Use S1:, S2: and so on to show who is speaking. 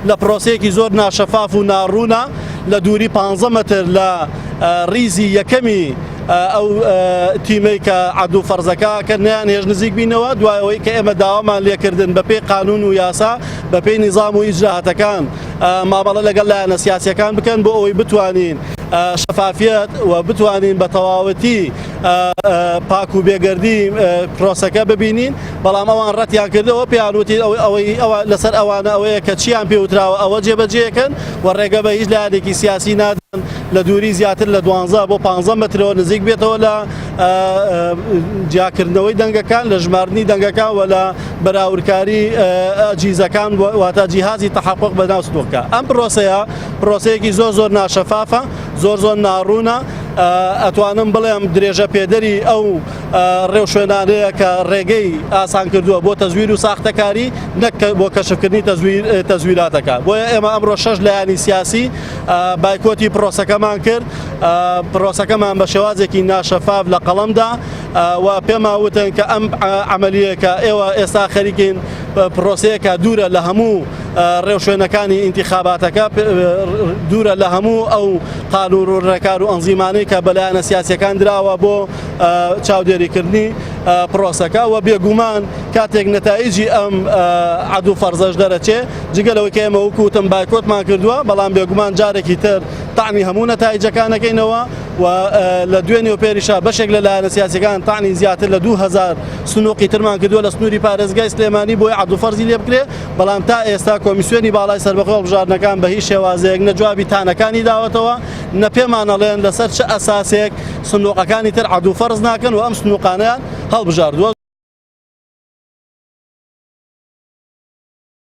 S1: لە پرۆسەیەکی زۆر ناشەفاف و ناڕوونە لە دووری 15 مەتر لە ڕیزی یەکەمی ئەو تیمەی کە عەدو فەرزەکە کە نیان هێش نزیک بینەوە دوای ئەوەی کە ئێمە داوامان لێکردن بەپێی قانون و یاسا بەپێی نیزام و ئیجراهاتەکان مامەڵە لەگەڵ لایەنە سیاسیەکان بکەن بۆ ئەوەی بتوانین شەفافیەت و بتوانین بە تەواوەتی پاک و بێگەردی پرۆسەکە ببینین بەڵام ئەوان ڕەتیان کردەوە پێیان وتی ئەوەی ئەوە لەسەر ئەوانە ئەوەیە کە چیان پێوتراوە ئەوە جێبەجێکەن و ڕێگە بە هیچ لایەنێکی سیاسی نادەن لە دووری زیاتر لە دوانزە بۆ پانزە مەترەوە نزیک بێتەوە لە جیاکردنەوەی دەنگەکان لە ژماردنی دەنگەکان و لە بەراوردکاری ئەجیزەکان واتە جیهازی تەحقق بە ناو سندوقەکە ئەم پرۆسەیە پرۆسەیەکی زۆر زۆر ناشەفافە زۆر زۆر ناڕوونە ئەتوانم بڵێم درێژە پێدەری ئەو ڕێوشوێنانەیە کە ڕێگەی ئاسان کردووە بۆ تەزویر و ساختەکاری نەک بۆ کەشفکردنی تەزویراتەکە بۆیە ئێمە ئەمڕۆ شەش لایەنی سیاسی بایکۆتی پرۆسەکەمان کرد پرۆسەکەمان بە شێوازێکی ناشەفاف لە قەڵەمدا و پێمان وتن کە ئەم عملیە کە ئێوە ئێستا خەریکین پرۆسەیەکە دوورە لە هەموو ڕێوشوێنەکانی ئینتیخاباتەکە دوورە لە هەموو ئەو قانون و ڕێکار و ئەنزیمانەی کە بەلایەنە سیاسیەکان دراوە بۆ چاودێریکردنی پرۆسەکە و بێگومان کاتێک نەتایجی ئەم عەدو فەرزەش دەرەچێ جگە لەوەی کە ئێمە وەکو وتم بایکۆتمان کردووە بەڵام بێگومان جارێکی تر تەعنی هەموو نەتایجەکان ئەکەینەوە و لە دوێنێ و پێریشا بەشێک لە لایەنە سیاسیەکان تەعنی زیاتر لە 2000 سنوقی ترمان کردووە لە سنووری پارێزگای سلێمانی بۆی عەدو فەرزی لێ بکرێ بەڵام تا ئێستا کۆمیسیۆنی باڵای سەربەخۆی هەڵبژاردنەکان بە هیچ شێوازێک نە جوابی تانەکانی داوەتەوە نە پێمان ئەڵێن لەسەر چ ئەساسێک سندوقەکانی تر عەدو فەرز ناکەن و ئەم سندوقانەیان هەڵبژاردووە.